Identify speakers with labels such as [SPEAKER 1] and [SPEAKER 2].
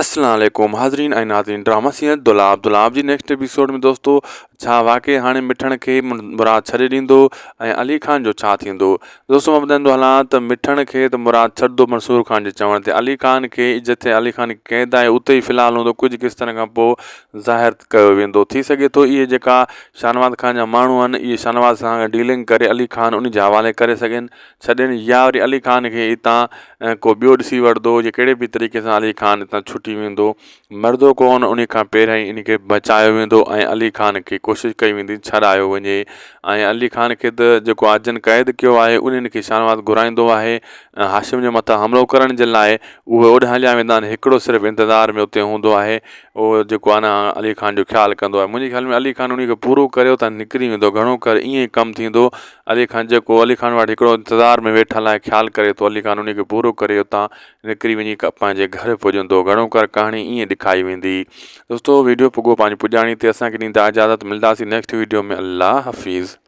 [SPEAKER 1] السلام عليڪم حاضرين ۽ ناظرين ڊراما سيريل دولاب دولاب جي نيڪسٽ ايپيسوڊ ۾ دوستو ڇا واقعي هاڻي مٺڻ کي مراد ڇڏي ڏيندو ۽ علي خان جو ڇا ٿيندو دوستو مان ٻڌائيندو هلان ته مٺڻ کي ته مراد ڇڏندو منصور خان جي چوڻ تي علي خان کي جتي علي خان قيد آهي اتي ئي في الحال هوندو ڪجهه قسطن کان پوء ظاهر ڪيو ويندو ٿي سگهي ٿو اهي جيڪا شاهنواز خان جا ماڻهو آهن اهي شاهنواز سان ڊيلنگ ڪري علي خان ان جي حوالي ڪري سگهن ڇڏين يا وري علي خان کي اتان ڪو ٻيو ڏسي وٺندو يا ڪهڙي به طريقي سان علي خان اتان ڇٽي ويندو مردو ڪون انهي کان پهريان ئي انهي کي بچايو ويندو ۽ علي خان کي ڪوشش ڪئي ويندي ڇڏايو وڃي ۽ علي خان کي ته جيڪو آجن قيد ڪيو آهي انهن کي شاهنواز گهرائيندو آهي ۽ هاشم جي مٿان حملو ڪرڻ جي لاء اهي اوڏانهن هليا ويندا آهن هڪڙو صرف انتظار ۾ اتي هوندو آهي اهو جيڪو آهي نه علي خان جو خيال ڪندو آهي منهنجي خيال ۾ علي خان انهي کي پورو ڪري اتان نڪري ويندو گهڻو ڪري ائين ئي ڪم ٿيندو علي خان جيڪو علي خان وٽ هڪڙو انتظار ۾ ويٺل آهي خيال ڪري ٿو علي خان انهي کي پورو ڪري اتان نڪري وڃي پنهنجي گهر پڄندو گهڻو ڪر ڪهاڻي ائين ڏکائي ويندي دوستو ويڊيو پڳو پنهنجي پڄاڻي تي اسان کي ڏيندا اجازت ملداسين نيڪسٽ ويڊيو ۾ الله حفيظ.